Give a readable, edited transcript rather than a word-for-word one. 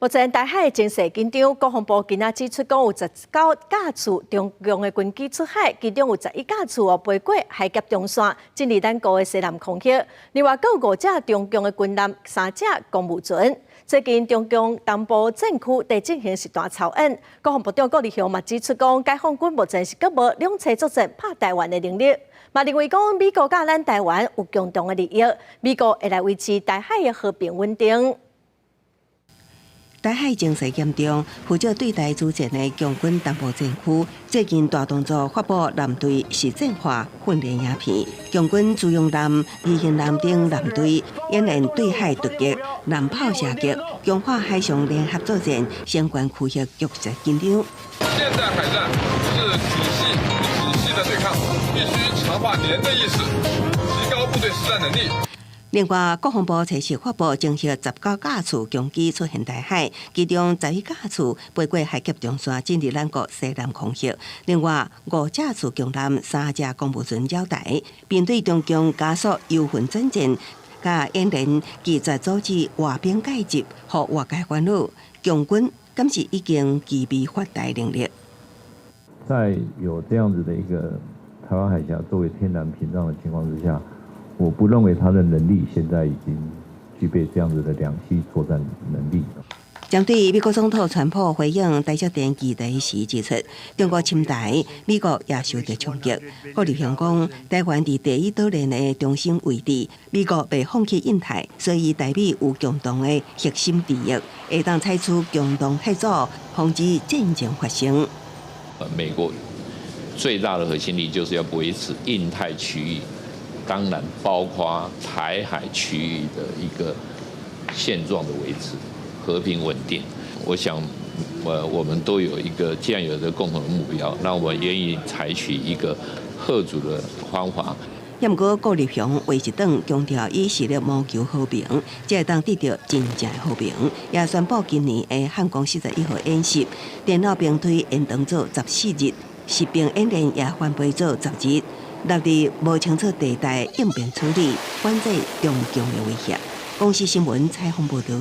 目前台海情勢緊張，國防部今仔指出講有19架次中共的軍機出海，其中有11架次哦飛過海峽中線，進入咱國的西南空域。另外，閣有五隻中共的軍艦，三隻公務船。最近中共東部戰區佇進行實彈操演，國防部長郭立雄嘛指出講，解放軍目前是閣無兩棲作戰拍台灣的能力，嘛認為講美國佮咱台灣有共同的利益，美國會來維持台海的和平穩定。台海情勢嚴重，負責對台作戰的共軍東部戰區最近大動作發布艦隊實戰化訓練影片，共軍巡洋艦、二型艦等艦隊演練對海突擊、艦炮射擊，強化海上聯合作戰，相關區域局勢緊張。現代海戰是體系體系的對抗，必須強化連的意識，提高部隊實戰能力。另外，國防部測試發布，偵測19架次共機出現台海，其中11架次飛過海峽中線，進入咱國西南空域。另外，五架次共艦、三隻公務船繞台，面對中共加速由混轉戰，佮演練拒絕阻止外兵介入，予外界煩惱。共軍敢是已經具備發台能力？在有這樣子的一個台灣海峽作為天然屏障的情況之下，我不認為他的能力現在已經具備這樣子的兩棲作戰能力。針對美國總統川普回應台積電議題時指出，中國侵台，美國也受到衝擊。郭立雄講，台灣佇第一島鏈的中心位置，美國袂放棄印太，所以台美有共同的核心利益，會當採取共同合作，防止戰爭發生。美國最大的核心利益就是要維持印太區域，當然包括台海區域的一個現狀的維持，和平穩定。我想，我們都有一個，既然有這個共同的目標，那我們願意採取一個嚇阻的方法。毋過郭立雄話一轉，強調以實力謀求和平，才會當得到真正的和平。也宣布今年的漢光41號演習，電腦兵推延長做14日，實兵演練也翻倍做10日。納入無清楚地帶應變處理，反制中共的威脅。公視新聞採訪報導。